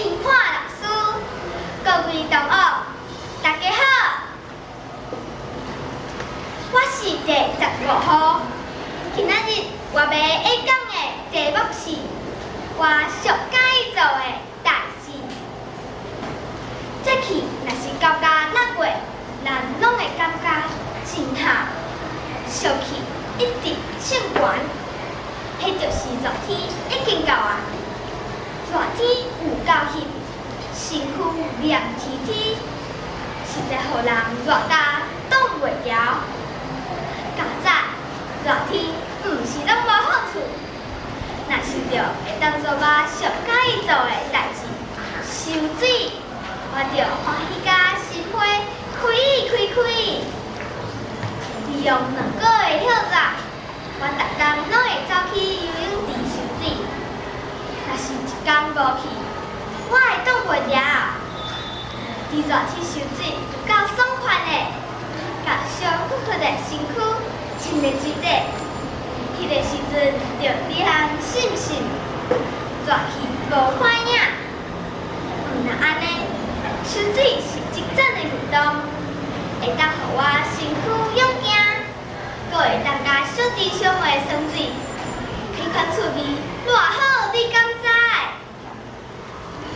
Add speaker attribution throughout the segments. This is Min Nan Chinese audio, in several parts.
Speaker 1: 評判老師，各位同學，大家好。我是第15號。今仔日我欲演講的題目是我上佮意做的代誌。節氣若是到甲6月，人攏會感覺真熱，燒氣一直升懸，彼就是熱天已經到啊！熱天有夠翕，身軀黏黐黐，實在予人熱甲擋袂牢。佳哉，熱天毋是攏無好處，若想著會當做我上佮意做的代誌，游水，我就歡喜甲心花開開開。利用2個月歇熱，我逐工攏會走去游泳池游水。若是一工無去，我會擋袂牢。佇熱天游水有夠爽快的，共燒烽烽的身軀浸佇水底，彼个時陣就涼沁沁，熱氣無反應。毋但按呢，游水是真讚的運動，會當予我身軀勇健，閣會當共小弟小妹耍水，彼款趣味偌好，你敢知？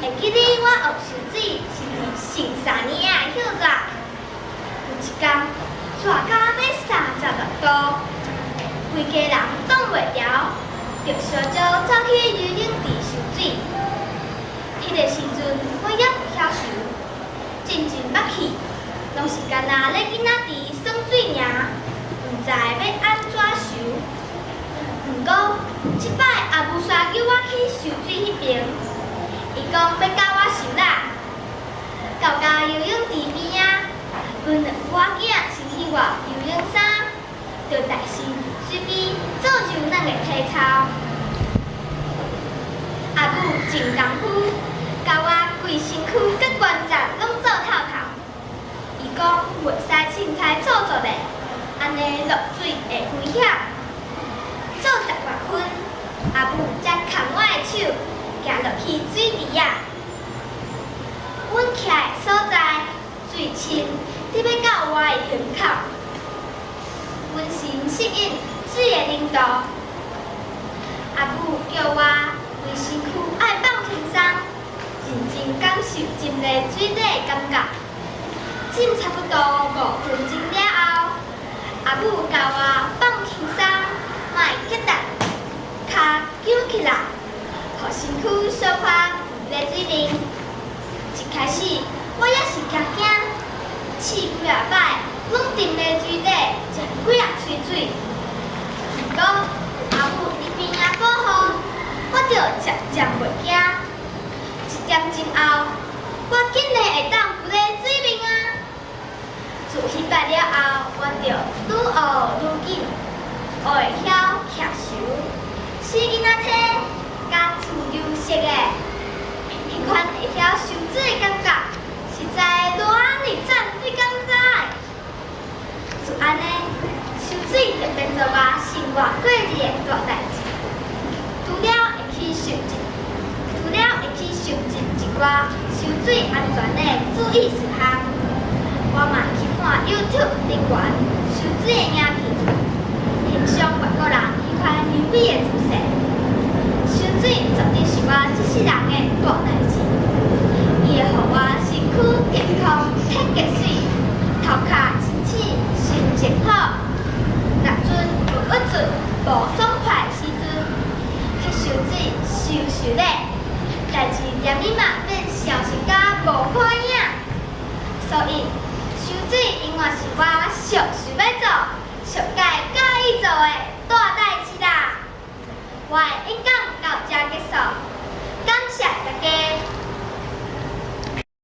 Speaker 1: 會記得我學游水是佇上3年的歇熱，有一工熱甲欲36度，規家人擋袂牢，就相招走去游泳池游水。彼个時陣我猶毋曉游，真正捌去，攏是干焦咧囡仔池耍水爾，毋知欲按怎游。毋過，這擺阿母煞叫我去游水彼爿，伊講欲教我游啦。到甲游泳池邊仔，阮兩母仔先去換游泳衫，就大聲水邊做柔軟的體操。阿母真功夫，教我規身軀佮關節攏做透透。伊講袂使凊彩做做咧，按呢落水會危險。做10外分，阿母才牽我的手，行落去水池仔。阮徛的所在水深，得欲到我的胸口。阮先適應水的冷度。阿母叫我規身軀愛放輕鬆，認真感受浸佇水底的感覺。浸差不多5分鐘了後，阿母教我放輕鬆，莫激力，跤弓起來，予身軀小可浮佇水面。一開始我猶是驚驚，試幾仔擺，攏沉佇水底，食幾仔喙水。毋過阿母佇邊仔保護，我就漸漸袂驚。一點鐘後，我竟然會當浮佇水面啊！自彼擺了後，我就愈學愈緊，學會曉徛泅、死囡仔體、佮自由式的，彼款會曉游水的感覺，實在偌爾讚，你敢知？就按呢，游水就變做我生活過日的大代誌。除了會去收集一寡游水安全的注意事項，我嘛去看 YouTube 頂懸游水的影片，欣賞外國人彼款優美的姿勢。游水絕對是我這世人的大代誌，伊會予我身軀健康、體格媠、頭殼清醒、心情好。若陣有鬱卒、無爽快的時陣，去游水泅泅咧，代誌連伊嘛變消失甲無看影。所以，游水永遠是我上想欲做、上佮意